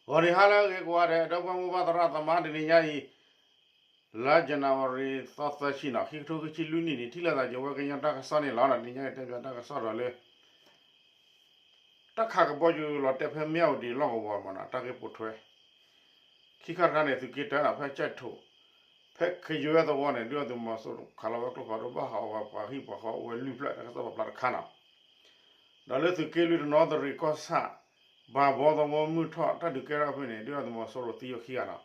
ဂီၤနံၤဟါလၢအဂ့ၤကိးဂၤဒဲး ဒီပုၢ်ဝဲၢ်မိၢ်ပၢ်သရၣ်သမါ တနံၤညါအံၤ လါ January သီသၢဆံနီၤ ခံကထိခံဆံလွံၢ်နံၣ်န့ၣ် ထံၣ်လိာ်သးက့ၤဝဲကညီတၢ်ကစီၣ်န့ၣ်လီၤ. တနံၤညါအံၤတဲပၠးတၢ်ကစီၣ်ဒီးလၢ တၢ်ခးကဘီယူၤလီၤတဲာ်ဖဲမၠၣ်ဝတံၤလီၢ်ကဝီၤမးနီၤ တၢ်ဂ့ၢ်ပိာ်ထွဲ ခံခါတခါန့ၣ် သုးက့တၢနီၤ ဖဲကၠဲၣ်ထိး ဖဲခယွဲသဝီန့ၣ် ဒုၣ်ဒါသုးမီၤစိရိၤခးလီၤဝဲကျိဖးဒိၣ်ဘၣ်ဟးဂီၤပှၤဟံၣ်ပှၤဃီအိၣ်ဝဲလွံၢ်ဖျၢၣ် တၢ်ကစီၣ်ပာ်ဖျါတခါနီၤ ဒီးလၢသုးက့လွံၢ်တနီသရံၣ်ကီၢ်ဆၣ် ဘၤဘီသဝီမုၢ်ထီၣ် တၢ်ဒုးကဲထီၣ်ဖဲန့ၣ် ဒုၣ်ဒါသုးမီၤစိရိၤသံဝဲခံဂၤနီၤ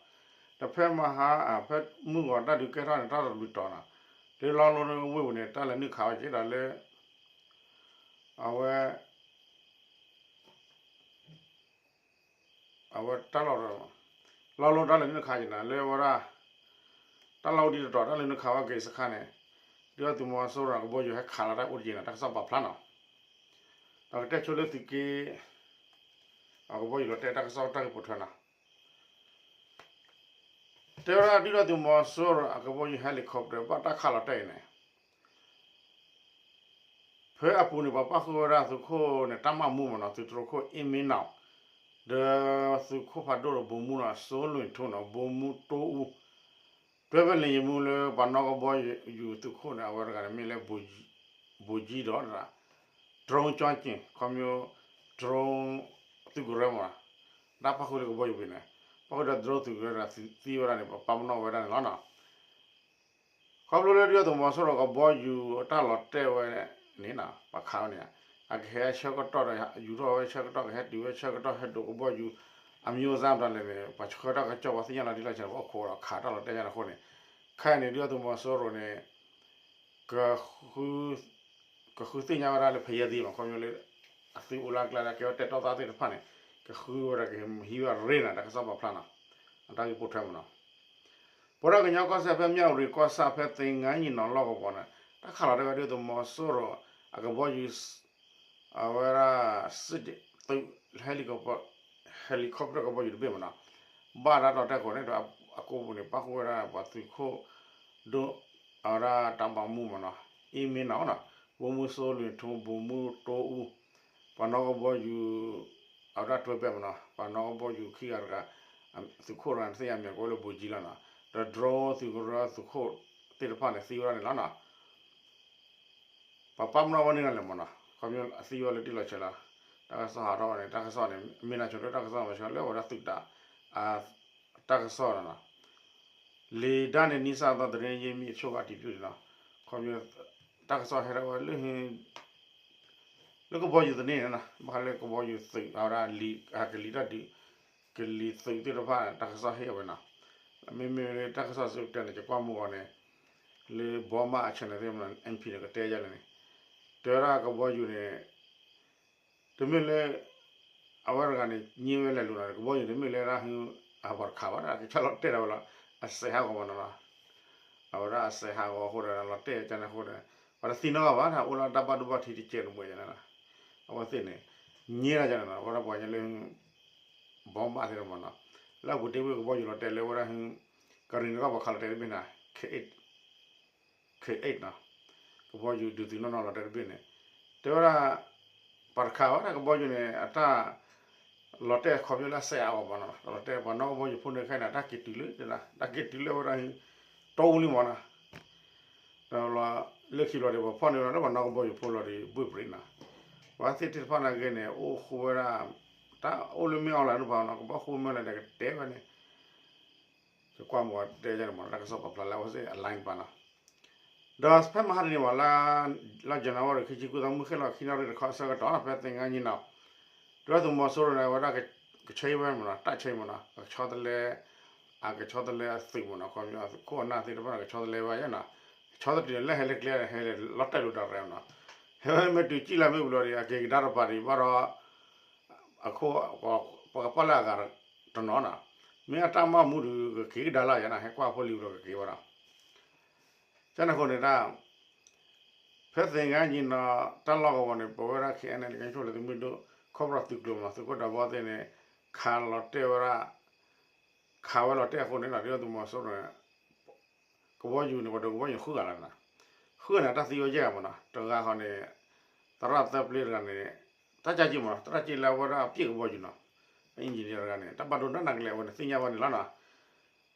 ဒီးဖဲမဟါ ဖဲမုၢ်ဂီၤတၢ်ဒုးကဲထီၣ်န့ၣ် တၢ်တလူၤတီၤနီၤ လၢလီလိဝ့ၢ်ပူၤန့ၣ် တၢ်လဲၤနုာ်ခးဝဲက့ၤဒီးလၢ အဝဲ အဝဲတၢ်လီၢ် လီလိတၢ်လဲၤနုာ်ခးက့ၤနီၤ လၢအဝဲဒၣ် တၢ်လီၢ်အိၣ်ဒံးတတီၤ တၢ်လဲၤနုာ်ခးဝဲက့ၤစခါန့ၣ် ဒုၣ်ဒါသုးမီၤစိရိၤကဘီယူၤဟဲခးလီၤတၢ်အိၣ်တက့ၤနီၤ တၢ်ကစီၣ်ပာ်ဖျါနီၤ ဒီးကတဲဆိလၢသုးက့ အကဘီယူၤလီၤတဲာ်တၢ်ကစီၣ်တၢ်ဂ့ၢ်ပိာ်ထွဲနီၤ တဲဝဲဒၣ်ဒုၣ်ဒါသုးမီၤစိရိၤအကဘီယူၤ helicopter ဘၣ်တၢ်ခးလီၤတဲာ်အံၤန့ၣ် ဖဲအပူၤန့ၣ် ပှၤပၣ်ဃုာ်ဝဲဒၣ်သုးခိၣ်န့ၣ် တၢ်မၤမူမးနီၤ သုးတြိၤခိၣ်အ့မ့ၣ်နီၣ် ဒီးသုးခိၣ်ဖးဒိၣ်ဒီး ဗိုလ်မှူးနီၤ စိုးလွင်ထွန်းနီၤ ဗိုလ်မှူးတိအူ တွဲဖက်လေယာဉ်မှူးလၢပှၤနီၣ်ကဘီယူၤသုးခိၣ်န့ၣ် အဝဲတဂၤန့ၣ်မ့ၢ်လၢ ဗိုလ်ကြီးဒီး drone ကၠီက့ၤ ခီဖျိ drone သုးကရၢမးနီၤ တၢ်ပၣ်ဃုာ်လၢကဘီယူၤဖဲန့ၣ် ပၣ်ဃုာ်ဒီး drone သုးကရၢသံဝဲဒၣ်န့ၣ် ပပာ်ပနီၣ်ဝဲဒၣ်န့ၣ်လီၤနီၤ ခီဖျိလၢဒုၣ်ဒါသုးမီၤစိရိၤကဘီယူၤအတၢ်လီၤတဲာ်ဝဲန့ၣ်နီၤ ပှၤခးဝဲန့ၣ် အကဟဲဆၢကတီၢ်ဒီး ယူၤထီၣ်ဝဲဆၢကတီၢ် ကဟဲတုၤဝဲဆၢကတီၢ် ဟဲဒိးကဘီယူၤ အမျိုးအစားမတၤလဲၣ်န့ၣ် ပှၤဆှၢတၢ်ကစီၣ် ပှၤသ့ၣ်ညါလီၤတံၢ်လီၤဆဲးန့ၣ် ပအိၣ်ခိးဒီးခးတၢ်လီၤတဲာ်ညါန့ၣ်အဃိန့ၣ် ခဲအံၤန့ၣ် ဒုၣ်ဒါသုးမီၤစိရိၤန့ၣ် က ကဃုသ့ၣ်ညါဝဲဒၣ်လၢဖယဲၢ်သံမး ခီဖျိလၢ အသုးအိၣ်လၢအကျါလၢကဲဝဲတဲတီၣ်သးသ့ၣ်တဖၣ်န့ၣ် ကဃုဝဲဒီးကဟံးဝဲရ့နၤ တၢ်ကစီၣ်ပာ်ဖျါနီၤ အတၢ်ဂ့ၢ်ပိာ်ထွဲမးနီၤ ပဝဲဒၣ်ကညီကီၢ်စဲၣ်ဖဲမၠၣ်ဝတံၤကီၢ်ဆၣ်ဖဲသ့ၣ်ငါနံၣ်နီၤလီၢ်ကဝီၤန့ၣ် တၢ်ခးလီၤတဲာ်ဝဲဒုၣ်ဒါသုးမီၤစိရိၤ အကဘီယူၤ အဝဲဒၣ် သုး helicopter ကဘီယူၤတဘ့ၣ်မးနီၤ ဘၣ်တၢ်လီၤတဲာ်အဃိန့ၣ်ဒီး အကိာ်ပူၤန့ၣ် ပၣ်ဃုာ်ဝဲဒၣ်ပှၤသုးခိၣ် ဒိ အဝဲဒၣ်တၢ်မၤမူမးနီၤ အ့မ့ၣ်နီၣ်နီၤ ဗိုလ်မှူးစိုးလွင်ထွန်း ဗိုလ်မှူးတိအူ ပှၤနီၣ်ကဘီယူၤ အဝဲဒၣ်တွဲဖက်မးနီၤ ပှၤနီၣ်ကဘီယူၤခံဂၤတဂၤ သုးခိၣ်တဂၤန့ၣ် သ့ၣ်ညါမံၤကိးလၢ ဗိုလ်ကြီးလီၤနီၤ ဒီး drone သုးကရၢသုးခိၣ်သ့ၣ်တဖၣ်န့ၣ် သံဝဲဒၣ်န့ၣ်လီၤနီၤ ပပာ်ပနီၣ်ဝဲန့ၣ်လီၤမးနီၤ ခီဖျိအသံဝဲလၢတံၢ်လီၤဆဲးလီၤ တၢ်ကစီၣ်ဟးထီၣ်ဝဲန့ၣ် တၢ်ကစီၣ်န့ၣ် မ့ၢ်နၤဆိလၢတၢ်ကစီၣ်မးဆိလၢဝဲဒၣ်သုးတၢ် တၢ်ကစီၣ်နီၤ လံာ်ဒါန့ၣ် နီၢ်သးသီ သတင်းရင်းမြစ်အချို့က အတံၤပျုၢ်န့ၣ်နီၤ ခီဖျိ တၢ်ကစီၣ်ဟဲထီၣ်ဝဲလၢ လၢကဘီယူၤသန့န့ၣ်နီၤ ဘၣ်ဃးလၢကဘီယူၤသုး အဝဲဒၣ်လံာ် ကလံၤတၢ်ဒုး ကလံၤသုးသ့ၣ်တဖၣ် တၢ်ကစီၣ်ဟ့ၣ်ဝဲနီၤ မ့မ့ၢ်လၢတၢ်ကစီၣ်စံးတဲန့ၣ် ယကွၢ်မုၢ်ဂီၤန့ၣ် လၢဘီမးအ channel သ့ၣ်မး MP န့ၣ် ကတဲယၤလဲၣ်န့ၣ် တဲဝဲဒၣ်ကဘီယူၤန့ၣ် တမ့ၢ်လၢ အဝဲတဂၤန့ၣ် ညံဝဲလဲၤလူၤနီၤ ကဘီယူၤန့ၣ် မ့ၢ်လၢဒၣ်ဟု အပှၤတခးဘၣ် အကစၢ်လီၤတဲာ်ဒီးဝဲလီၤ အစဲးဟးဂီၤမးနီၤနီၤ အဝဲဒၣ်အစဲးဟးဂီၤအဃိဒီး လီၤတဲာ်ကန့ၣ်အဃိဒီး ပှၤတသံနီတဂၤဘၣ် အိၣ်လၢတၢ်ဘၣ်ဒိဘၣ်ထံးတကဲးတမှဲးန့ၣ် အဝဲသ့ၣ်န့ၣ် ညံဒၣ်ကန့ၣ်နီၤ အဝဲဒၣ်ပှၤညါလၢ ဘီမးသ့ၣ်တမးနီၤ လၢအပူၤတ့ၢ်ဝဲကဘီယူၤလီၤတဲာ်လၢဝဲဒၣ်ဟု ကရံၣ်နကီၢ်ပှၤခးလီၤတဲာ်တဘ့ၣ်န့ၣ် K eight နီၤ ကဘီယူၤဒုးသုးနီၢ်နီၢ်လီၤတဲာ်တဘ့ၣ်န့ၣ် တဲဝဲဒၣ် ပှၤတခးဘၣ်တၢ်ကဘီယူၤန့ၣ် အတၢ် လီၤတဲာ်ခီဖျိလၢအစဲးအါဂီၤမးနီၤ လီၤတဲာ်ပှၤနီၣ်ကဘီယူၤဖိန့ၣ်ခဲအံၤန့ၣ် တၢ်က့ၤတုၤလၢ တၢ်က့ၤတုၤလၢဝဲဒၣ် တီအူလံမးနီၤ ဒီးလၢခံဘျီဒီး ပှၤဖီၣ်န့ၢ်လီၤလၢပှၤနီၣ်ကဘီယူၤဖိလီၤဒီး ဘှ့ၣ်ပြံးနီၤ ပှၤသ့ၣ်တဖၣ်နာ်က့န့ၣ် အိၣ်ဃူဝဲဒၣ် တၢ်အိၣ်လၢမ့ၢ်အီၤလၢနပၤနီၤ ကဘီဃူမ့ၢ်လၢဒီးကတဲဝဲန့ၣ် ယကွၢ်မ့ၢ်တဲယၤန့ၣ်မး တၢ်ကစီၣ်ပာ်ဖျါလၢအဝဲသ့ၣ်အ line တပၤနီၤ ဒီးဖဲမဟါတနံၤဝဲ လါ လါ January ခံဆံဃုသီ မုၢ်ဃ့ၢ်လီၤခံနၣ်ရံၣ်တခီအဆၢကတီၢ်နီၤ ဖဲသ့ၣ်ငါနံၣ်နီၤ ဒုၣ်ဒါသုးမီၤစိရိၤန့ၣ် အဝဲဒၣ်ကဆၢဝဲမးနီၤ တၢ်ဆၢမးနီၤ အကဆီတလဲ အကဆီတလဲအသုးမးနီၤ ခီဖျိခိၣ်အနၢ်သ့ၣ်တဖၣ်န့ၣ် ကဆီတလဲဝဲယဲနီၤ ဆီတတုၤန့ၣ် လၢဟဲလၢကျဲ ဟဲလၢလီၤတဲာ်လိာ်ဒီးရဲၣ်နီၤ ဟဲဝဲမ့ၢ်တုၤကံၣ်လၢမ့ၢ်ဘျီဒီး အက့ၤကဒါတပၤဒံးဘၣ်ဒီး အခိၣ် ပကပာ်လၢအဂၤတနီၤနီၤ မ့ၢ်အတၢ်မၤမူဒီး ကက့ၤကဒါလၢယဲနီၤ ဟဲကွၢ်ဖိလံၤဘျီကက့ၤဘၣ်နီၤ ကန့ၣ်အဃိန့ၣ်ဒၣ် ဖဲသ့ၣ်ငါနံၤနီၤ တၢ်လီၢ်ကဝီၤန့ၣ် ပဝဲဒၣ် ခဲအံၤန့ၣ် ကညီဖိလၢသုးမုၢ်ဒိၣ် ခီဖျိသုးကျိၤမး သုးခိၣ်ဒးဘီသ့ၣ်န့ၣ် ခးလီၤတဲာ်ဝဲဒၣ် ခးဝဲလီၤတဲာ်အဃိန့ၣ် ဒုၣ်ဒါသုးမီၤစိရိၤန့ၣ် ကဘီယူၤန့ၣ် ပှၤဒိးကဘီယူၤဃုဂၤလီၤနီၤ ဃုဂၤန့ၣ် တၢ်သံဝဲယဲၢ်ဂၤမးနီၤ တဂၤဃီန့ၣ် သရၣ်သၢပျ့တဂၤန့ၣ် တၢ်ကၢက့ၤမးနီၤ သရၣ်ကၢလၢအဝဲဒၣ်အပျ့ၢ်ကဘီယူၤနီၤ engineer တဂၤန့ၣ် တၢ်ဘၣ်ဒိဒ်နၤကလဲာ်အဝဲန့ၣ် သ့ၣ်ညါဘၣ်န့ၣ်လီၤနီၤ.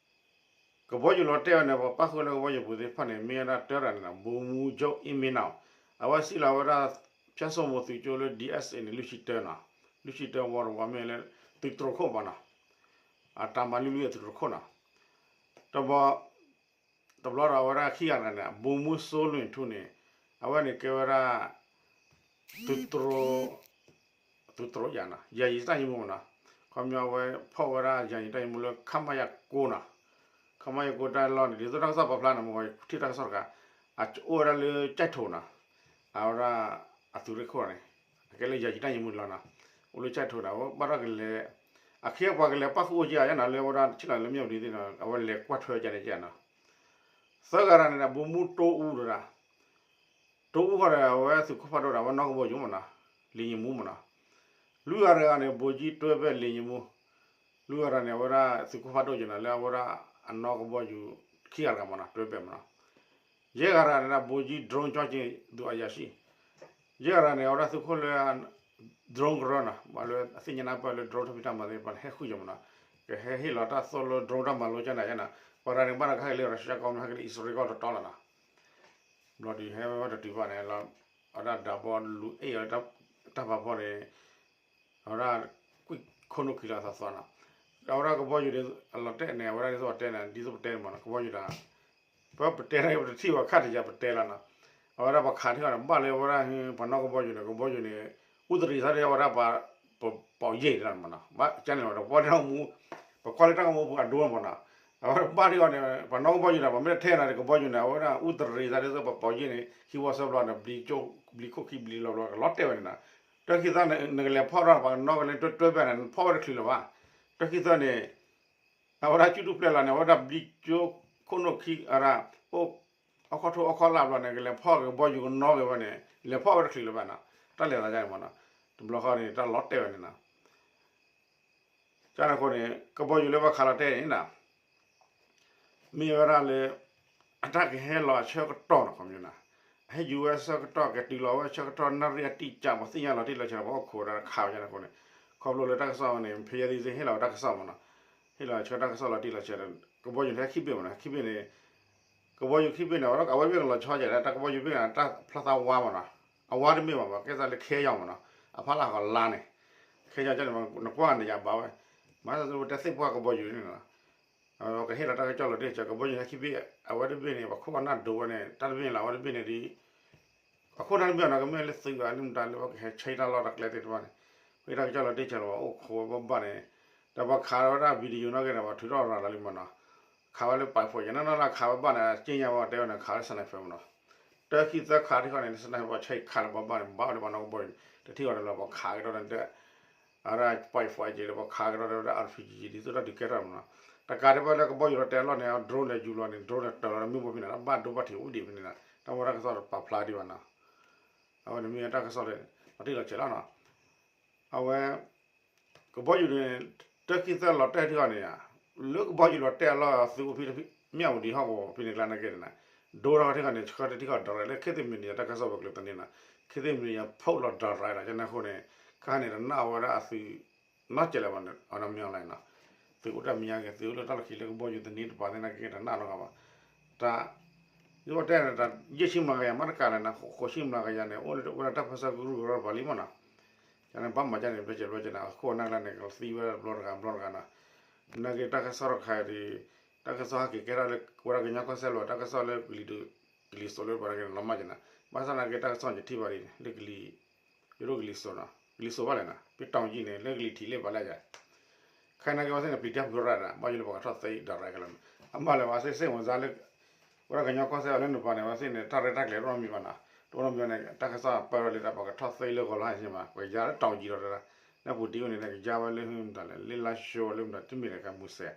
ကဘီယူၤလီၤတဲာ်ဝဲန့ၣ် ပှၤပၣ်ဃုာ်လၢကဘီယူၤပူၤသ့ၣ်တဖၣ်န့ၣ် မ့ၢ်ဝဲဒၣ်တၢတဂၤန့ၣ်နီၤ ဗိုလ်မှူးချုပ် အင်းမင်းအောင် အဝဲစံးလီၤဝဲဒၣ် ဖၠၣ်စိမိၤသုးကၠိလၢ ဒီး အ့း န့ၣ် လွံၢ်ဆံတၢနီၤ, လွံၢ်ဆံတၢဝီတဝီမ့ၢ်လၢ သုးတြိၤခိၣ်ဘၣ်နီၤ, အတၢ်မၤလုၢ်လုၢ်အသုးတြိၤခိၣ်နီၤ, တဘျီ တဘျီဒီးအဝဲဒၣ်ခံဂၤတဂၤန့ၣ် ဗိုလ်မှူးစိုးလွင်ထူးန့ၣ် အဝဲန့ၣ်ကဲဝဲဒၣ် သုးတြိၤ သုးတြိၤယၤနီၤ ယာယီတပ်ရင်းမှူးနီၤ, ခီပညီအဝဲဖီၣ်ဝဲဒၣ် ယာယီတပ်ရင်းမှူးလၢ ခမရ ကိုးနီၤ, ခမရ ကိုးတၢ်လီၢ်န့ၣ် ဒ်သိးတၢ်ကစီၣ်ပာ်ဖျါန့ၣ် မ့ၢ်ဝဲထံၣ်တၢ်ကစီၣ်တခါ အအိၣ်ဝဲဒၣ်လၢကၠဲၣ်ထိးနီၤ, အဝဲဒၣ် အသုးရ့ၣ်ခိၣ်န့ၣ် အကဲလၢ ယာယီတပ်ရင်းမှူး လီၤနီၤ, အိၣ်လၢကၠဲၣ်ထိးဒီး အဝဲဘၣ်ထီၣ်ကလဲၤ အခ့အပှၤကလဲၤပၣ်ဃုာ်အိၣ်က့ၤယါနီၤ လၢအဝဲဒၣ်ဆ့ၣ်လီၤလၢမၠၣ်ဝတံၤသ့ၣ်နီၤ အဝဲလဲၤကွၢ်ထွဲကန့ၣ်ကနီၤ, သၢဂၤတဂၤန့ၣ်ဒီး ဗိုလ်မှူးတိုးဦးဒီး တိုးဦးဃီဒီး အဝဲသုးခိၣ်ဖးဒိၣ်ဒီး အဝဲနီၢ်ကဘီယူၤမနီၤ, လေယာဉ်မှူးမနီၤ, လွံၢ်ဂၤတဂၤန့ၣ် ဗိုလ်ကြီး တွဲဘက် လေယာဉ်မှူး, လွံၢ်ဂၤတဂၤန့ၣ် အဝဲဒၣ်သုးခိၣ်ဖးဒိၣ်ကနီၤ လၢအဝဲဒၣ်အနီၢ်ကဘီယူၤခံဂၤတဂၤမနီၤ တွဲဘက်မနီၤ, ယဲၢ်ဂၤတဂၤန့ၣ်ဒီး ဗိုလ်ကြီး ဒြိကၠီက့ၤ ဒုအရာရှိ ယဲၢ်ဂၤတဂၤန့ၣ် အဝဲဒၣ်သုးခိၣ်လၢ drone ကရၢနီၤ ဘၣ်လၢအသ့ၣ်ညါနၢ်ပၢၢ်လၢ drone တၢ်ဖံးတၢ်မၤသ့ၣ်တဖၣ်န့ၣ် ဟဲဃုာ်ယၤမနီၤ, ကဟဲဟ့ၣ်လီၤတၢ်သိၣ်လိ drone တၢ်မၤလိကနၤယဲနီၤ, ပှၤတဂၤန့ၣ်ဘၣ်တဂၤဟဲက့ၤလၢရၢၡါကီၢ်မနီၤ ဟဲက့ၤလၢအံၣ်စရ့လးကီၢ်တတီလီၤနီၤ, ဘျီဒုးဟဲဝဲတတုၤဘၣ်န့ၣ်လီၤ, အဝဲဒၣ်ဒၣ်ဘီလူၤအဲၣ်အီၤလၢတၢ်ဖးဖီန့ၣ် အဝဲဒၣ် ကွံာ်ခိၣ်နူာ်ခံလီၤသီသီနီၤ, အဝဲဒၣ်ကဘီယူၤန့ၣ် အလီၤတဲာ်န့ၣ် အဝဲဒၣ်ဒ်သိးပတဲန့ၣ် ဒ်သိးပတဲန့ၣ်မနီၤ ကဘီယူၤဒီး ပပတဲန့ၣ် ပတထံၣ်ဘၣ်ခါတယၤပတဲလီၤနီၤ, အဝဲဒၣ်ပခးထံၣ်အီၤန့ၣ် ဘၣ်လၢအဝဲဒၣ် ပှၤနီၢ်ကဘီယူၤန့ၣ် ကဘီယူၤန့ၣ် အူတရံးသးဒ်အဝဲဒၣ်ပှၤ ပီၤယ့ၢ်န့ၣ်မနီၤ, ဘၣ်ကန့ၣ်လီၤ ပကွၢ်လၢတၢ်ကမူ ပကွၢ်လၢတၢ်ကမူပူၤအဒိမနီၤ, အဝဲဘၣ်ထံၣ်အီၤန့ၣ် ပှၤနီၢ်ကဘီယူၤန့ၣ် ပှၤမ့ၢ်တထဲန့ၣ် ကဘီယူၤန့ၣ် အဝဲဒၣ်အူတရံးသးဒ်သိးပှၤပီၤယ့ၢ်န့ၣ် ဟံးဝီဆၢဘျီန့ၣ် ဘျံးခိၣ်ခံဘျံလီၤဘျီ ကလီၤတဲာ်ဝဲန့ၣ်နီၤ, တၢ်ခံသၢန့ၣ် နကလဲၤဖီၣ်ထီၣ်ပှၤကနီၣ်ကလဲၤတွဲတွဲဘၣ်န့ၣ် နဖီၣ်ဝဲတချုးလၢၤဘၣ်, တၢ်ခံသၢန့ၣ် အဝဲဒၣ်ကၠူတူၢ်ဖျဲၣ်လီၤန့ၣ် အဝဲဒၣ်ဘျံးကၠိခိၣ်နူာ်ခံ အဝဲဒၣ် အိၣ် အီၣ်ခီၣ်ထိၣ်အီၣ်ခီၣ်လၢ်ဘျီန့ၣ် ကလဲၤဖီၣ်ကဘီယူၤကနီၣ်က့ၤဝဲန့ၣ် လဲၤဖီၣ်ဝဲတချုးလၢၤဘၣ်နီၤ, တၢ်လဲၤသးဒ်န့ၣ်မနီၤ, တဘျီဃီန့ၣ် တၢ်လီၤတဲာ်ဝဲန့ၣ်နီၤ, ကန့ၣ်အဃိန့ၣ် ကဘီယူၤလၢပှၤခးလီၤတဲာ်န့ၣ်နီၤ မ့ၢ်ဝဲဒၣ်လၢ အတၢ်ကဟဲလီၤအဆၢကတီၢ်နီၤ ခီပညီနီၤ, အဟဲယူၤဝဲအဆၢကတီၢ် ကတုၤလီၤဝဲအဆၢကတီၢ် နၣ်ရံၣ်အတိကၠး ပှၤသ့ၣ်ညါလီၤတံၢ်လီၤဆဲး ပှၤအိၣ်ခိးဒီးခးဝဲန့ၣ်အဃိန့ၣ်, ခီဖျိလၢတၢ်ကစီၣ်ဝဲန့ၣ် ဖဲယဲသ့ၣ်ဟ့ၣ်လီၤဝဲတၢ်ကစီၣ်မနီၤ, ဟ့ၣ်လီၤအဆၢတၢ်ကစီၣ်လီၤတံၢ်လီၤဆဲးဒီး ကဘီယူၤန့ၣ်ဟဲခံဘ့ၣ်မနီၤ, ခံဘ့ၣ်န့ၣ် ကဘီယူၤခံဘ့ၣ်န့ၣ် အဝဲဒၣ်အဝဲဘ့ၣ်ကလီၤဆီယဲၢ် တၢ်ကဘီယူၤဘ့ၣ်န့ၣ် တၢ်ဖျါသးဝါမနီၤ, အဝါတမ့ၢ်ဘၣ် ကဲသးလၢခဲယီၤမနီၤ, အဖီလာ်ကလါန့ၣ်, ခဲယီၤန့ၣ် နကွၢ်န့ၣ်ယဘၣ်ဝဲ, မၤသးဒ်ပတဲသ့ၣ်ပှၢ်ကဘီယူၤန့ၣ်နီၤ ကဟ့ၣ်လီၤတၢ်ကစီၣ်လီၤတံၢ်လီၤဆဲး ကဘီယူၤန့ၣ်ခံဘ့ၣ် အဝဲတဘ့ၣ်န့ၣ် ပှၤခိၣ်ပနၢ်ဒိးဝဲန့ၣ် တၢ်တဘ့ၣ်န့ၣ်လီၤ အဝဲတဘ့ၣ်န့ၣ်ဒ် အခိၣ်နၢ်တဘ့ၣ်နီၤ ကမ့ၢ်လၢသုးဂၤလၢမတၤလၢပှၤကဟဲဆဲးတၢ်လီၢ်တၢ်ကျဲသ့ၣ်တဖၣ်န့ၣ်, ပှၤတၢ်ကစီၣ်လီၤတံၢ်လီၤဆဲးလီၤပှၤအိၣ်ခိးဝဲဘၣ်ဘၣ်န့ၣ်, ဒီးပှၤခးဝဲဒၣ် video နီၢ်ကီၢ်န့ၣ် ပှၤထုးထီၣ်ရၤလီၤလံမနီၤ, ခးဝဲလၢ ပၢၢ်ဖီးယဲၢ် နီၢ်နီၢ်လၢခးဝဲဘၣ်န့ၣ် က့ညါဝဲတဲဝဲန့ၣ် ခးလၢ sniper မနီၤ, တၢ်ခံသၢခးထံၣ်ဃီန့ၣ် sniper ဆဲးခးလၢပှၤဘၣ်န့ၣ် ဘၣ်ဝဲလၢပှၤနီၢ်ကဘီယူၤန့ၣ် တထံၣ်ဃီန့ၣ်လၢပှၤခးကဒီးန့ၣ် အဝဲဒၣ် ပၢၢ်ဖီးယဲၢ်လၢပှၤခးကဒီးဝဲဒၣ် RPG ဒ်သိးတၢ်ဒုးကဲထီၣ်မနီၤ, တကးဒံးဘၣ်လၢကဘီယူၤလီၤတဲာ်အလီၢ်န့ၣ် drone လဲၤယူၤလီၤန့ၣ် drone လဲၤတၢၤလီၤန့ၣ် မ့ၣ်ပိၢ်ဖဲန့ၣ် တၢ်ဘၣ်ဒိဘၣ်ထံးအိၣ်ဒံးဖဲန့ၣ်နီၤ, တၢ်မ့ၢ်တၢ်ကစီၣ်တပာ်ဖျါဒံးဘၣ်နီၤ, အဝဲန့ၣ်မ့ၢ်တၢ်ကစီၣ်လီၤတံၢ်လီၤဆဲးလီၤနီၤ, အဝဲ ကဘီယူၤန့ၣ် တၢ်ခံသၢလီၤတဲာ်ထံၣ်ဃီန့ၣ် လၢကဘီယူၤလီၤတဲာ်အလီၢ်သုးအိၣ်ဖဲ မၠၣ်ဝတံၤဟီၣ်ကဝီၤဖဲန့ၣ်ကျါနာ်က့န့ၣ်နီၤ, ဒိထီၣ်ထံၣ်ဃီန့ၣ် ဆှၢတထံၣ်ဃီ direct လၢ ခေတ်သစ် media တၢ်ကစီၣ်ပူၤကျိၤသန့ၣ်နီၤ, ခေတ်သစ် media ဖီၣ်လီၤ direct လီၤ ကန့ၣ်အဃိန့ၣ် ခဲခါန့ၣ် တနာ်ဝဲဒၣ်အသုး နီတစဲးလၢၤဘၣ်န့ၣ် အနီၢ်မ့ၢ်အီၣ်လဲၣ်နီၤ, သုးအိၣ်တၢ်မဲာ်ညါက့ၤ သုးအိၣ်လၢတၢ်လီၢ်ခံလၢကဘီယူၤသန့တပၤသ့ၣ်နာ်က့ တနာ်နီတဂၤဘၣ်, တၢ် ယိၣ်တဲန့ၣ် တၢ်ယဲၢ်ဆံမျးကယၤမ့ၢ်တကးလဲၣ်နီၤ ဃိးဆံမျးကယၤန့ၣ် အိၣ်လၢဝဲဒၣ်တၢ်ပၢဆှၢကရူၢ်ကရၢတပၤလံမ့ၢ်နီၤ, ကန့ၣ်ဘၣ်မၤကန့ၣ် ဘျီကဲဘျီကဲန့ၣ် အခိၣ်အနၢ်ကျါန့ၣ် ကသံဝဲဒၣ်တဘျီတဂၤဘျီတဂၤနီၤ, နာ်က့တၢ်ကစီၣ်တခါအံၤ တၢ်ကစီၣ်ဟဲက့ၤကဲထီၣ်လၢ ဝဲဒၣ်ကညီကီၢ်စဲၣ်လီၤ တၢ်ကစီၣ်လၢကလံၤဒိၣ် ကလံၤစိးလၢပှၤနာ်က့န့ၣ် လီၤမၢ်က့ၤနီၤ, ဘၣ်ဆၣ်နာ်က့တၢ်ကစီၣ်ယထံၣ်ဘၣ်ဒ်န့ၣ် လၢကလံၤ ယဒိၣ်ကလံၤစိးနီၤ ကလံၤစိးဘၣ်လဲၣ်နီၤ ပတီၢ်ကံန့ၣ် လၢကလံၤထံးလၢပှၤလၢယၤ ခဲနာ်က့ ဝဲသ့ၣ်န့ၣ် ပျံၤတၢ်ဖုရၣ်ဒၣ် ဘၣ်ယိၣ်လၢပှၤကထီၣ်သ့ direct လီၤနီၤ, အမ့ၢ်လၢပှၤသ့ၣ် စိတ်ဝင်စား လၢ ဝဲဒၣ်ကညီကီၢ်စဲၣ်အီၤလၢနပၤန့ၣ် ဝဲသ့ၣ်န့ၣ် တၢ်ရဲၣ်တၢ်ကျဲၤတအိၣ်နီတမံၤဘၣ်နီၤ, တအိၣ်နီတမံၤန့ၣ် တၢ်ကစီၣ်ပၢၢ်လၢတၢ်ပှၤကထီၣ်သ့လၢဂီၤလီၤဟဲဆ့မး ပကယါလၢတီၤကံဒီးတၢ် လၢပူၤတံၢ်အိၣ်န့ၣ် ကယါဝဲလၢမတၤလဲၣ် လၢလါၡိလၢမတၤ တမ့ၢ်လၢကမူၤစဲး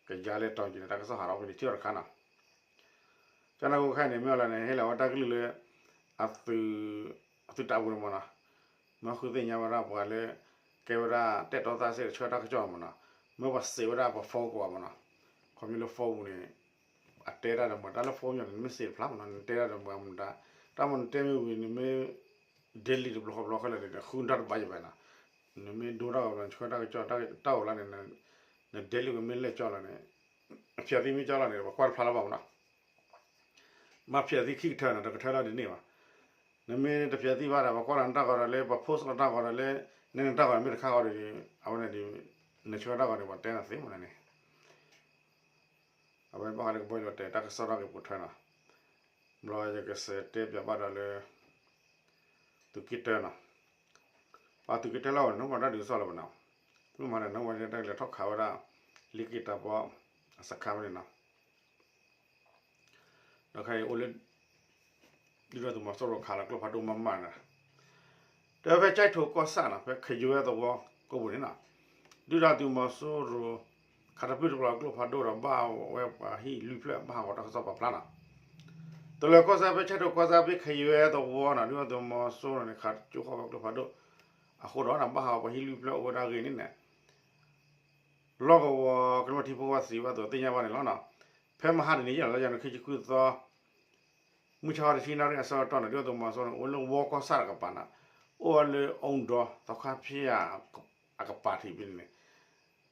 ကယါလၢတီၤကံန့ၣ် တၢ်ကစီၣ်ဟးထီၣ်ဖဲန့ၣ် ထံၣ်အီၤတခါနီၤ ကန့ၣ်အဃိခဲအံၤန့ၣ် မ့ၢ်အီၤလဲၣ်န့ၣ် ဟ့ၣ်လီၤဝဲတၢ်ကလုၢ်လၢ အသုး အသုးတၢ်ပူၤန့ၣ်မ့ၢ်နီၤ, မ့ၢ်ဃုသ့ၣ်ညါဝဲဒၣ်ပှၤလၢ ကဲဝဲဒၣ်တဲာ်တီသးစ့ၢ်ကီးဆၢတၢ်ကစီၣ်မ့ၢ်နီၤ, မ့ၢ်ပှၤစံးဝဲဒၣ်ပှၤ phone ကိးဂၤမ့ၢ်နီၤ, ခီဖျိလၢ phone ပူၤန့ၣ် အတဲတၢ်ဒီးမ့ၢ် တၢ်လၢ phone ပူၤန့ၣ် နမ့ၢ်စံးတဖျါမ့ၢ်နီၤ နတဲတၢ်ဒီးမ့ၢ်မတၤ, တၢ်မ့ၢ်နတဲမ့ၢ်ဝံၤန့ၣ်မ့ၢ် delete တဘျီဃီဘျီဃီလဲၣ်န့ၣ် ဃုတၢ်တဘၣ်ယဘၣ်နီၤ နမ့ၢ်ဒိတၢ်ဂီၤ နဆှၢတၢ်ကစီၣ်တၢ်အိၣ်လီၤန့ၣ် နဒဲလံဝဲမ့ၢ်လဲၣ်ကၠီလီၤန့ၣ် အဖျဲးသံမ့ၢ်ကၠီလီၤန့ၣ် ပှၤကွၢ်တဖျါလၢၤဘၣ်မနီၤ. မ့ၢ်ဖျဲးသံခံကထၢန့ၣ် တကထၢလၢဒ်န့ၣ်ဘၣ်. နမ့ၢ်တဖျဲးသံဘၣ်ဒီး ပှၤကွၢ်လီၤနတၢ်ဂီၤဒီးလၢ ပှၤ post လီၤတၢ်ဂီၤဒီးလၢ နဲနတၢ်ဂီၤမ့ၢ်တခါဂီၤဒီး အဝဲန့ၣ်ဒ် နဆှၢတၢ်ဂီၤန့ၣ် ပှၤတဲနၤသ့မနီၤန့ၣ် အဝဲဘၣ်ဃးလၢကဘီယူၤတဲတၢ်ကစီၣ်ထီၣ်က့ၤပိာ်ထွဲနီၤ. ဘျီယကစးတဲပၠးဘၣ်ဒီးလၢ သုးက့တၢနီၤ. ပှၤသုးက့တၢလီၤဝဲန့ၣ် နအိၣ်ဒီးတၢ်ဒုးကစီၣ်လၢၤဘၣ်နီၤ. သုမၤဒီးနအိၣ်ဝဲတၢ်လဲၤထီၣ်ခးဝဲဒၣ် လ့က့ၤတၢ်ပီ အစခါဝဲန့ၣ်နီၤ. ဒီးခဲအံၤအိၣ်လၢ ဒုၣ်ဒါသုးမီၤစိရိၤခးလီၤကျိဖးဒိၣ်မးမးန့ၣ် တဲဖဲကၠဲးထိးကီၢ်ဆၣ်နီၤ ဖဲခယွဲသဝီကိးပူၤန့ၣ်နီၤ, ဒုၣ်ဒါသုးမီၤစိရိၤ ခးတပျုၢ်တပျီၤကျိဖးဒိၣ်ဒီးဘၣ်ဝဲပှၤဟံၣ်လွံၢ်ဖျၢၣ် ဘၣ်ဟးဂီၤတၢ်ကစီၣ်ပာ်ဖျါနီၤ. တလၢၤကီၢ်ဆၣ်ဖဲကၠဲးထိးကီၢ်ဆၣ်ဖဲခယွဲသဝီနီၤ ဒုၣ်ဒါသုးမီၤစိရိၤန့ၣ် ခးကၠိဃီဝဲကျိဖးဒိၣ် အဃိဒီးဘၣ်ဟးဂီၤပှၤဟံၣ်လွံၢ်ဖျၢၣ်အိၣ်ဝဲဒၣ်အဂ့ၢ်န့ၣ်န့ၣ် လီၢ်ကဝီၤကမျၢၢ်ထံဖိကီၢ်ဖိစံးဝဲအသိးသ့ၣ်ညါဘၣ်န့ၣ်လီၤနီၤ. ဖဲမဟါတနံၤယဲၢ်လါယနူၤခံဆံခွံသီ မုၢ်ဆါခီတဆံနၣ်ရံၣ်အဆၢကတီၢ်န့ၣ် ဒုၣ်ဒါသုးမီၤစိရိၤန့ၣ် အိၣ်လၢဝီကီၢ်ဆၣ်တကပၤန့ၣ် အိၣ်ဝဲလၢအူဒီသီခါဖၠၣ်အကပၤထံးဖဲန့ၣ်န့ၣ်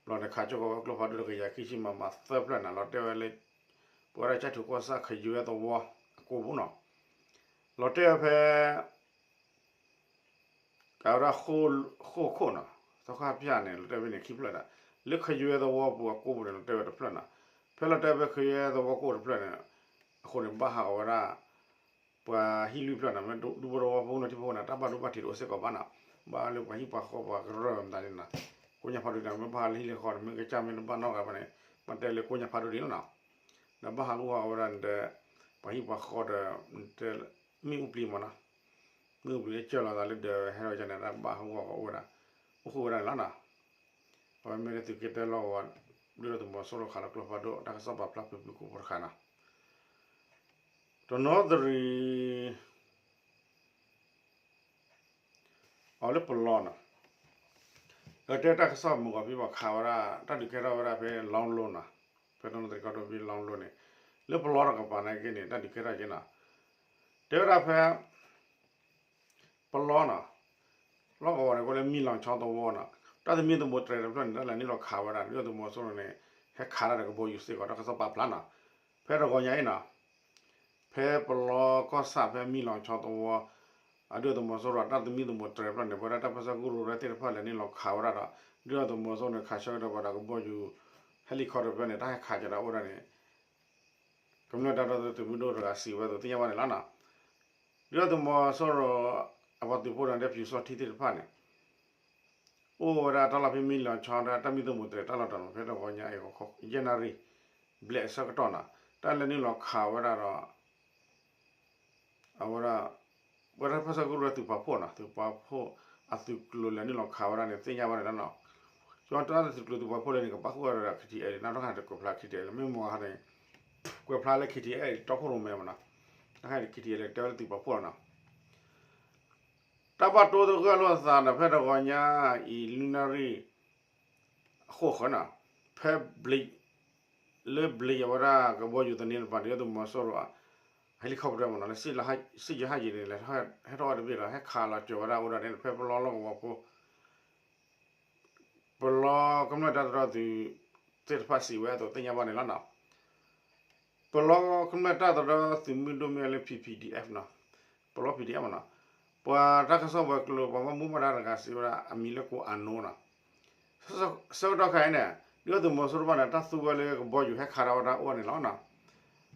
ဘျီန့ၣ် ခးကၠိဃီဝဲကျိဖးဒိၣ်ဒီးကယၤခံဆံမမသၢဖျၢၣ်န့ၣ် လီၤတဲာ်ဝဲလၢ ပဝဲဒၣ်ကၠဲးထိးကီၢ်ဆၣ်ခယွဲသဝီအကိပူၤနီၤ. လီၤတဲာ်ဝဲဖဲ ကဝဲဒၣ် ဃိၣ်ခိၣ်နီၤ သီခါဖၠၣ်န့ၣ် လီၤတဲာ်ဝဲန့ၣ်ခံဖျၢၣ်ဒီး လၢခယွဲသဝီပူၤအကိပူၤန့ၣ် လီၤတဲာ်ဝဲတဖျၢၣ်နီၤ. ဖဲလီၤတဲာ်ဖဲခယွဲသဝီကိၣ်တဖျၢၣ်န့ၣ် အဃိန့ၣ် ဘၣ်ဟးဂီၤဝဲဒၣ် ပှၤဟံၣ်လွံၢ်ဖျၢၣ်နီၤ မ့ၢ်ဒူဖိသဝီဖိကမျၢၢ်ထံဖိန့ၣ် တၢ်ဘၣ်ဒိဘၣ်ထံးတအိၣ်စ့ၢ်ကီးဘၣ်နီၤ. ဘၣ်လၢပှၤဟံၣ်ပှၤဃီပှၤကရၢမတၤန့ၣ်နီၤ ကိညါဖးဒိၣ်န့ၣ် မ့ၢ်ဘၣ်ဟးလၢဟံၣ်လၢဃီန့ၣ် မ့ၢ်ကစၢ်မ့ၢ်တဘၣ်နီတဂၤဘၣ်န့ၣ် ဘၣ်တဲလၢကိညါဖးဒိၣ်ဒ်လီၤနီၤ. ဒီးဘၣ်ဟးဂီၤဝဲဒၣ်န့ၣ်ဒီး ပှၤဟံၣ်ပှၤဃီဒီး မ့ၢ်အူပျံၤမးနီၤ မ့ၢ်အူပျံၤလၢကၢၢ်လီၤသးလၢဒၢးဟဲဒီးကန့ၣ် တၢ်ဘၣ်ဟးဂီၤအိၣ်ဝဲဒၣ် အိၣ်ဃုာ်ဝဲဒၣ်န့ၣ်လီၤနီၤ. အဝဲမ့ၢ်လၢသုးက့တၢလီၢ်ကဝီၤ ဒုၣ်ဒါသုးမီၤစိရိၤခးလီၤကျိဖးဒိၣ် တၢ်ကစီၣ်ပာ်ဖျါဖုၣ်ဖုၣ်ကိာ်ကိာ်တခါနီၤ. တနီသရံၤ အီၤလၢပလီနီၤ, အတဲတၢ်ကစီၣ်မုၢ်ဂီၤဖံးဘၣ်ခးဝဲဒၣ် တၢ်ဒုးကဲထီၣ်ဝဲဒၣ်ဖဲလီလိၤနီၤ, ဖဲတနီသရံၤကီၢ်ဒိၣ်ဖဲလီလိၤန့ၣ်, လၢပလီတကပၤန့ၣ်က့န့ၣ် တၢ်ဒုးကဲထီၣ်က့နီၤ, တဲဝဲဒၣ်ဖဲ ပလီနီၤ, လီၢ်ကဝီၤန့ၣ် ကီလၢမံလီၤဆီသဝီနီၤ, တၢ်သမံသမိးတြဲၤတဖျၢၣ်န့ၣ် တၢ်လဲၤနုာ်လီၤခးဝဲဒၣ် ဒုၣ်ဒါသုးမီၤစိရိၤန့ၣ် ဟဲခးတၢ်ဒီးကဘီယူၤစ့ၢ်ကီး တၢ်ကစီၣ်ပာ်ဖျါနီၤ, ဖဲတဂီၤညါအံၤနီၤ ဖဲပလီကီၢ်ဆၣ်ဖဲမံလီၤဆီသဝီ, အဒုၣ်ဒါသုးမီၤစိရိၤအတၢ်သမံသမိးတြဲၤတဖျၢၣ်န့ၣ် ပဝဲဒၣ်တၢ်ပၢဆှၢကရူၢ်သ့ၣ်တဖၣ်လဲၤနုာ်လီၤခးဝဲဒၣ်ဒီး ဒုၣ်ဒါသုးမီၤစိရိၤန့ၣ် ခးဆၢကတီၢ်ပှၤဒီးကဘီယူၤ helicopter တဖျၢၣ်န့ၣ် တၢ်ဟဲခးကဒီးအိၣ်ဒၣ်န့ၣ် ကမျၢၢ်တၢ်ဒီသဒၢသုးမုၢ်ဒိၣ်တဂၤစံးဝဲအသိးသ့ၣ်ညါဘၣ်န့ၣ်လီၤနီၤ. ဒုၣ်ဒါသုးမီၤစိရိၤ အပှၤသုးဖိဒီး ပျူစောထီးသ့ၣ်တဖၣ်န့ၣ် အိၣ်ဝဲဒၣ်တၢ်လီၢ်ဖဲမံလီၤဆီဒီး တၢ်သမံသမိးတြဲၤတၢ်လီၢ်တတီၤန့ၣ် ဖဲတဂီၤညါအံၤ ယဲၢ်နၣ်ရံၣ် ဘျဲၣ်အဆၢကတီၢ်နီၤ, တၢ်လဲၤနုာ်လီၤခးဝဲဒၣ်ဒီး အဝဲဒၣ် ပဝဲဒၣ်တၢ်ပၢဆှၢကရူၢ်သုးပာ်ဖှိၣ်နီၤ, သုးပာ်ဖှိၣ်အသုးကျိၤလဲၤနုာ်လီၤခးဝဲဒၣ်န့ၣ် သ့ၣ်ညါဘၣ်န့ၣ်လီၤနီၤ. ကၠီတၢ်သုးကျိၤသုးပာ်ဖှိၣ်လၢန့ၣ် ကပာ်ဃုာ်ဝဲဒၣ်ဒီး KTLA နီၢ်တခါန့ၣ်တကွဲးဖျါ KTLA မ့ၢ်မီၢ်ဂၤန့ၣ် ကွဲးဖျါလၢ KTLA တီခိၣ်ရိၣ်မဲမနီၤ, တခါန့ၣ် KTLA တဲဝဲလၢသုးပာ်ဖှိၣ်လီၤနီၤ. တၢ်ဘၣ်တိတဂၢၢ်လိာ်သးဒီး ဖဲတဂီၤညါအံၤ လွံၢ်နၣ်ရံၣ် အဃိဃၢၤနီၤ, ဖဲ ဘျံး လၢဘျံးအဝဲဒၣ်ကဘီယူၤသန့တပၤ ဒုၣ်ဒါသုးမီၤစိရိၤ helicopter မနီၤ လၢ စစ်ရဟတ်ယာဉ် န့ၣ် လဲၤဟဲထီၣ်ဝဲတဘ့ၣ်ဒီး ဟဲခးလီၤစၢၤဝဲဒၣ်အိၣ်ဒၣ်န့ၣ် ဖဲပလီလီၢ်ကဝီၤဖိ ပလီကမျၢၢ်တၢ်သဒၢသုးသ့ၣ်တဖၣ်စံးဝဲအသိး သ့ၣ်ညါဘၣ်န့ၣ်လီၤနီၤ. ပလီကမျၢၢ်တၢ်သဒၢသုးမုၢ်ဒိၣ်မ့ၢ်လၢ P P D F နီၤ, ပလီ P D F မနီၤ, ပှၤတၢ်ကစီၣ်ဝဲၤကျိၤ ပှၤဘၣ်မူဘၣ်ဒါတဂၤစံးဝဲဒၣ် အမံၤလၢကိးအနိနီၤ, ဆၢကတီၢ်ခဲအံၤန့ၣ် ဒုၣ်ဒါသုးမီၤစိရိၤတဖၣ်န့ၣ် တၢ်သူဝဲလၢကဘီယူၤဟဲခးထီၣ်ဝဲဒၣ်အိၣ်န့ၣ်လီၤနီၤ,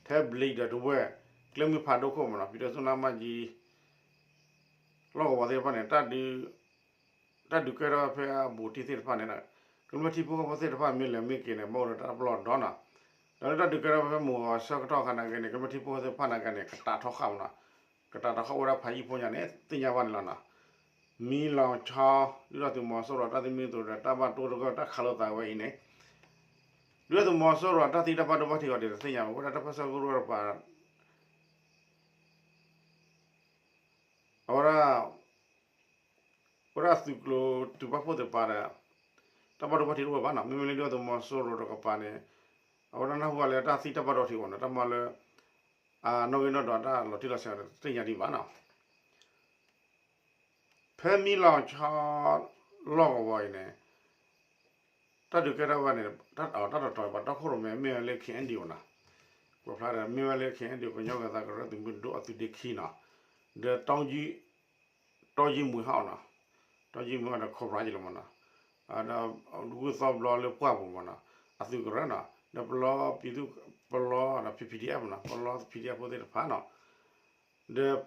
ထဲဘျံးဒီးတဝဲၢ် ကျဲမုၢ်ဖးဒိၣ်ခိၣ်မနီၤ ပံၤဒီးသူနါမၢ်ကၠံ လီၢ်ကဝီၤသ့ၣ်တဖၣ်န့ၣ် တၢ်ဒုးကဲထီၣ်ဖဲအဘူးတံၢ်သ့ၣ်တဖၣ်န့ၣ် ကမျၢၢ်ထံဖိကီၢ်ဖိသ့ၣ်တဖၣ်မ့ၢ်လဲၤမ့ၢ်က့ၤန့ၣ် ဘၣ်အိၣ်ဒီးတၢ်ပလီၢ်ဒီနီၤ, ဒီးလၢတၢ်ဒုးကဲထီၣ်ဖဲမုၢ်ဂီၤဆၢကတီၢ်ခါနာ်က့န့ၣ် ကမျၢၢ်ထံဖိကီၢ်ဖိသ့ၣ်တဖၣ်နာ်က့န့ၣ် ကတာ်ထီၣ်ဃာ်မနီၤ, ကတာ်ထီၣ်ဃာ်အိၣ်ဝဲဒၣ်ဖးယံာ်ဖိညါန့ၣ် သ့ၣ်ညါဘၣ်န့ၣ်လီၤနီၤ. မံလီၤဆီ ဒုၣ်ဒါသုးမီၤစိရိၤတၢ်သမံသမိးဒီး တၢ်ဘၣ်တိတဂၢၢ်တၢ်ခးလိာ်သးဝဲအံၤန့ၣ် ဒုၣ်ဒါသုးမီၤစိရိၤတၢ်သံတၢ်ဘၣ်ဒိဘၣ်ထံးအီၤဒ်တသ့ၣ်ညါဘၣ် ပဝဲဒၣ်တၢ်ပၢဆှၢကရူၢ်တပၤ အဝဲဒၣ် ဝဲဒၣ်သုးကျိၤသုးပာ်ဖှိၣ်သ့ၣ်တဖၣ်ဒီး တၢ်ဘၣ်ဒိဘၣ်ထံးတအိၣ်ဘၣ်နီၤ, မ့မ့ၢ်လၢဒုၣ်ဒါသုးမီၤစိရိၤတကပၤန့ၣ် အဝဲဒၣ်နၢ်ဟူဘၣ်လၢတၢ်သံတၢ်ဘၣ်ဒိဘၣ်ထံးအီၤန့ၣ် တၢ်မၤလၢ အနီၣ်ဂံၢ်နီၣ်ဒွးတၢ်လီၤတံၢ်လီၤဆဲးတသ့ၣ်ညါဒံးဘၣ်နီၤ. ဖဲမံလီၤဆီ လီၢ်ကဝီၤအံၤန့ၣ် တၢ်ဒုးကဲထီၣ်ဝဲန့ၣ် တၢ်တတီၤပှၤတီခိၣ်ရိၣ်မဲ မ့ၢ်ဝဲလၢ ခ့ၣ်အဲၣ်ယူၣ် နီၤ, ကွဲးဖျါဒီး မ့ၢ်ဝဲလၢ ခ့ၣ်အဲၣ်ယူၣ် ကညီဂၤသးကရၢသုးမုၢ်ဒိၣ်အသုးဒ့ခံနီၤ, ဒီး တီယံမွံဟီၣ်နီၤ, တီယံမွံဟီၣ်ဒီး ခိၣ်ပြၤယလီၤမနီၤ, ဒီး ဂုၢ်သီဘျီလၢပှၢ်ပူၤမနီၤ, အသုးကရၢနီၤ, ဒီးပလီ ပလီဒီး ပ ပီဒီအ့ၣ် နီၤ, ပလီ ပီဒီအ့ၣ် ဖိသ့ၣ်တဖၣ်နီၤ, ဒီး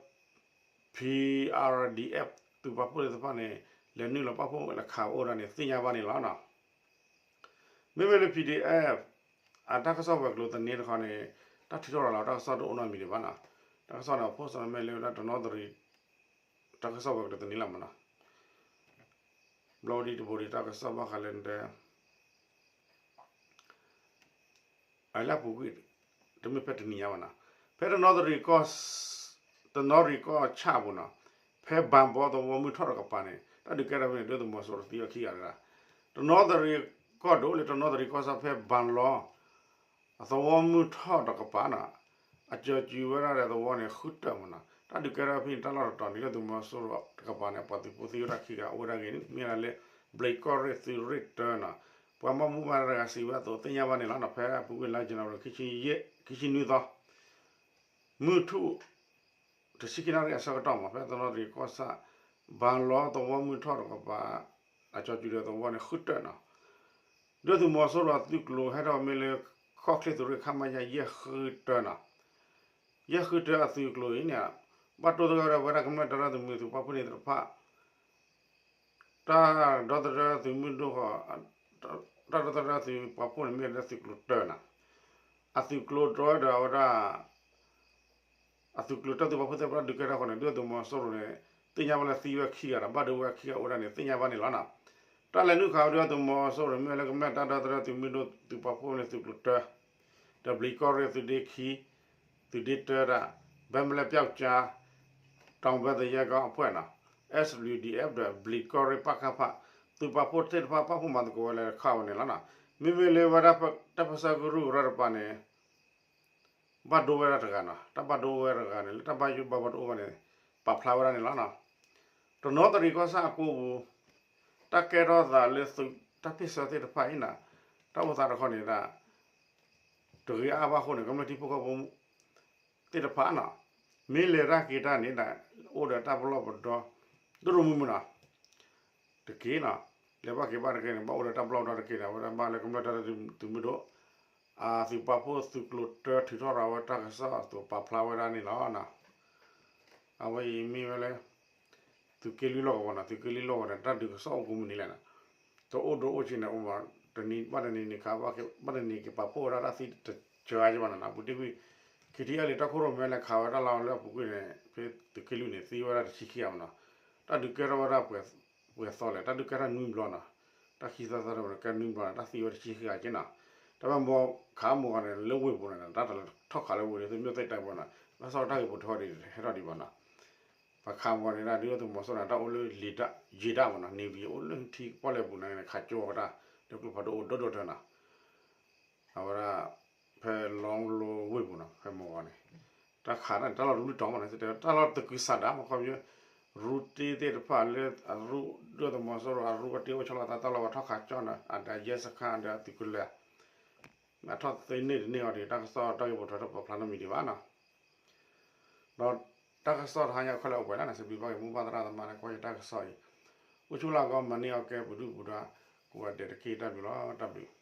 ပီအါဒံအ့ၣ် သုးပာ်ဖှိၣ်သ့ၣ်တဖၣ်န့ၣ် လဲၤနုာ်လီၤပာ်ဖှိၣ်လၢခးအိၣ်ဒၣ်န့ၣ် သ့ၣ်ညါဘၣ်န့ၣ်လီၤနီၤ. မ့မ့ၢ်လၢ ပီဒီအ့ၣ် အတၢ်ကစီၣ်ဝဲၤကျိၤသန့တခီန့ၣ် တၢ်ထုးထီၣ်ရၤလီၤတၢ်ကစီၣ်တအိၣ်နီတမံၤဒံးဘၣ်နီၤ, တၢ်ကစီၣ်န့ၣ် အ post န့ၣ်မ့ၢ်လၢဝဲဒၣ်တနီသရံၣ် တၢ်ကစီၣ်ဝဲၤကျိၤသန့လီၤမနီၤ, ဘျီဒ်တဘိဒံးတၢ်ကစီၣ်ဘၣ်ဃးလၢဒဲ အလၢအပူၤကွံာ် တမ့ၢ်ဖဲတနံၤညါဘၣ်နီၤ, ဖဲတနီသရံၣ်ကီၢ် တနီသရံၣ်ကီၢ်ဆၣ်အပူၤနီၤ, ဖဲဘၣ်ဘီသဝီမုၢ်ထီၣ်တကပၤန့ၣ် တၢ်ဒုးကဲထီၣ်ဖဲန့ၣ် ဒုၣ်ဒါသုးမီၤစိရိၤသံဝဲခံဂၤတဂၤ, တနီသရံၣ်ကီၢ်ဒိၣ်လၢတနီသရံၣ်ကီၢ်ဆၣ်ဖဲဘၣ်လီ အသဝီမုၢ်ထီၣ်တကပၤနီၤ, အကၠီၤစူၤဝဲဒၣ်ဒီးသဝီန့ၣ် ဃုတၢၢ်မနီၤ, တၢ်ဒုးကဲထီၣ်ဖဲန့ၣ် တၢ်လီၢ်တတီၤန့ၣ် ဒုၣ်ဒါသုးမီၤစိရိၤတကပၤန့ၣ် ပှၤသုးဖိသံဝဲဒၣ်ခံဂၤ အိၣ်ဝဲဒၣ်ဂ့ၤန့ၣ် မ့ၢ်ဒၣ်လၢ ဘျံးကီၢ်ရ့ၣ်သုးရ့ၣ်တၢနီၤ, ပှၤဘၣ်မူဘၣ်ဒါတဂၤစံးဝဲအသိး သ့ၣ်ညါဘၣ်န့ၣ်လီၤနီၤ, ဖဲအပူၤကွံာ်လါယနူၤအါရံၤ ခံဆံနွံသီ မုၢ်ထူၣ် တဆံခံနၣ်ရံၣ်အဆၢကတီၢ်မး ဖဲတနီသရံၣ်ကီၢ်ဆၣ် ဘၣ်လီသဝီမုၢ်ထီၣ်တကပၤ အကၠီၤစူၤဒီးသဝီန့ၣ် ဃုတၢၢ်နီၤ, ဒုၣ်ဒါသုးမီၤစိရိၤအသုးကျိၤဟဲထီၣ်မ့ၢ်လၢ ခီၣ်ချ့သုးရ့ၣ် ခမရ ယဲၢ်ဃုတၢနီၤ, ယဲၢ်ဃုတၢအသုးကျိၤအံၤန့ၣ် ဘၣ်တိၢ်သဂၢၢ်ဒီးဝဲဒၣ်ကမျၢၢ်တၢ်ဒီသဒၢသုးပာ်ဖှိၣ်န့ၣ်သ့ၣ်တဖၣ် တၢ်ဒီသဒၢသုးမုၢ်ဒိၣ်ဃီ တၢ်ဒီသဒၢသုးပာ်ဖှိၣ်န့ၣ် မ့ၢ်ဝဲဒၣ်သုးကျိၤတၢနီၤ, အသုးကျိၤတၢဒီးအဝဲဒၣ် အသုးကျိၤတၢသုးပာ်ဖှိၣ်သ့ၣ်တဖၣ်ဒုးကဲထီၣ်ဃီန့ၣ် ဒုၣ်ဒါသုးမီၤစိရိၤန့ၣ် သ့ၣ်ညါဘၣ်လၢသံဝဲခံဂၤဒီး ဘၣ်ဒိဝဲခံဂၤအိၣ်ဒၣ်န့ၣ် သ့ၣ်ညါဘၣ်န့ၣ်လီၤနီၤ, တၢ်လဲၤနုာ်ခးဝဲဒုၣ်ဒါသုးမီၤစိရိၤ မ့ၢ်ဝဲလၢကမျၢၢ်တၢ်ဒီသဒၢသုးမုၢ်ဒိၣ်သုးပာ်ဖှိၣ်န့ၣ် သုးကျိၤတၢ ဒီးဘျံးကီၢ်ရ့ၣ်သုးဒ့ခံ သုးဒ့တၢတၢ် ဘဲမလဲပျောက်ကျား တောင်ဘက်သူရဲကောင်းအဖွဲ့နီၤ SWDF ဒီးဘျံးကီၢ်ရ့ၣ် ပကဖ သုးပာ်ဖှိၣ်သ့ၣ်တဖၣ် ပာ်ဖှိၣ်မၤသကိးဝဲလၢခးဝဲန့ၣ်လီၤနီၤ, မ့မ့ၢ်လၢဝဲဒၣ်တၢ်ပၢဆှၢကရူၢ်ကရၢတပၤန့ၣ် ဘၣ်ဒိဝဲဒၣ်တဂၤနီၤ, တၢ်ဘၣ်ဒိဝဲတဂၤန့ၣ် လၢတၢ်ဘၣ်ယိၣ်ဘၣ်ဘီတအိၣ်ဘၣ်န့ၣ် ပာ်ဖျါဝဲဒၣ်န့ၣ်လီၤနီၤ, တနီသရံၣ်ကီၢ်ဆၣ်အကိပူၤ တၢ်ကဲထီၣ်သးလၢသုးတၢ်ပၢဆှၢသ့ၣ်တဖၣ်အံၤနီၤ, တၢ်အိၣ်သးတခီန့ၣ်ဒၣ် တဂ့ၤအါဘၣ်အဃိန့ၣ် ကမျၢၢ်ထံဖိကီၢ်ဖိသ့ၣ်တဖၣ်နီၤ, မ့ၢ်လဲၤတၢ်က့ၤတၢ်န့ၣ်ဒၣ် အိၣ်ဒီးတၢ်ပလီၢ်ပဒီ ဒိၣ်ဒိၣ်မုၢ်မုၢ်နီၤ, တက့ၢ်နီၤ, လဲၤဘၣ်က့ၤဘၣ်တက့ၢ်န့ၣ် ဘၣ်အိၣ်ဒီးတၢ်ပလီၢ်ပဒီတက့ၢ်န့ၣ် အဝဲဒၣ်ဘၣ်လၢကမျၢၢ်တၢ်ဒီသဒၢသုးမုၢ်ဒိၣ် အသုးပာ်ဖှိၣ်သုးကျိၤတၢထုးထီၣ်ရၤဝဲတၢ်ကစီၣ်အသိးပာ်ဖျါဝဲဒၣ်န့ၣ်လီၤနီၤ, အဝဲအံၤမ့ၢ်ဝဲလၢ သုးက့လွံၢ်လီၢ်ကဝီၤနီၤ, သုးက့လွံၢ်လီၢ်ကဝီၤန့ၣ် တၢ်ဒုးကစီၣ်အိၣ်ကိးမုၢ်နံၤလဲၣ်နီၤ, တအိၣ်ဒိအိၣ်ဆံးန့ၣ် အိၣ်ဘၣ်တနံၤဘၣ်တနံၤန့ၣ် ခးဘၣ်က့ၤ ဘၣ်တနံၤက့ၤပာ်ဖှိၣ်ဝဲဒၣ်တၢ်သံတစှၤကဘၣ်နီၤ, ပူၤတ့ၢ်ကွံာ် ခံထံၣ်အါလံၤတၢ်ခိၣ်ရိၣ်မဲလဲၤခးဝဲဒၣ်လီၤ လၢအပူၤကွံာ်န့ၣ် ဖဲသုးက့လွံၢ်န့ၣ် သံဝဲဒၣ်တဆံခံဂၤမနီၤ, တၢ်ဒုးကဲထီၣ်ဝဲဒၣ်ပှဲၤသီလဲၣ်, တၢ်ဒုးကဲထီၣ်နွံဘျီနီၤ, တၢ်ခံသီသီတဝဲကဲနွံဘျီနီၤ, တၢ်သံဝဲတဆံခံဂၤက့နီၤ, တၢ်ဘၣ်မ့ၢ်ခးမုၢ်ဂီၤန့ၣ် လၢဝ့ၢ်ပူၤန့ၣ် တၢ်တလၢထီၣ်ခးလၢဝ့ၢ်န့ၣ် သုးမုၢ်သ့ၣ်တဲပူၤနီၤ, ဘၣ်ဆၣ်တၢ်ဂ့ၢ်ပိာ်ထီၣ်ဒံးဟဲထီၣ်ဒံးဘၣ်နီၤ ပှၤခးမုၢ်ဂီၤန့ၣ်ဒၣ် ဒုၣ်ဒါသုးမီၤစိရိၤန့ၣ် တၢ်အိၣ်လၢလံာ်ဒၣ် ယံာ်ဒၣ်မနီၤ, နံၤဝံၤအိၣ်လၢထံကပီၢ်လဲၣ်ပူၤန့ၣ် ခးကၠိဝဲဒၣ် လၢကျိဖးဒိၣ်အိၣ်ဒိၣ်ဒိၣ်တၢ်နီၤ, အဝဲဒၣ် ဖဲလီလိဝ့ၢ်ပူၤနီၤ ဖဲမုၢ်ဂီၤန့ၣ် တၢ်ခးတၢ်န့ၣ် တၢ်လီၢ်တဘျုးတီၤမနီၤ တၢ်လီၢ်သကုၤဆးဒးမခီပညီ ရူတ့သ့ၣ်တဖၣ်လၢအရူ ဒုၣ်ဒါသုးမီၤစိရိၤအရူအတ့အိၣ်ဆီလီၤသးတၢ်လီၢ်ဝဲထီၣ်ခးကၠိနီၤ အဒီးယဲစခါဒီးအသုးကလၢၤ အထီၣ်သ့န့ၢ်တန့ၢ်အီၤဒီး တၢ်ကစီၣ်တၢ်ဂ့ၢ်ပိာ်ထွဲတပာ်ဖျါနီတမံၤဒံးဘၣ်နီၤ. ဒီးတၢ်ကစီၣ်တဟါညါခဲလၢာ်အိၣ်ပှဲၤလၢ်န့ၣ် စံးဘျုးဘၣ်က့ၤမိၢ်ပၢ်သရၣ်သမါလၢကွၢ်ယတၢ်ကစီၣ်အံၤ, အိၣ်ဆူၣ်လၢ်ကီ မၤန့ၢ်အီၣ်ကဲပဒုၣ်ပဒါ ကိးဂၤဒဲးတက့ၢ် တၢ်ဘျုးလီၤ တၢ်ဘျုး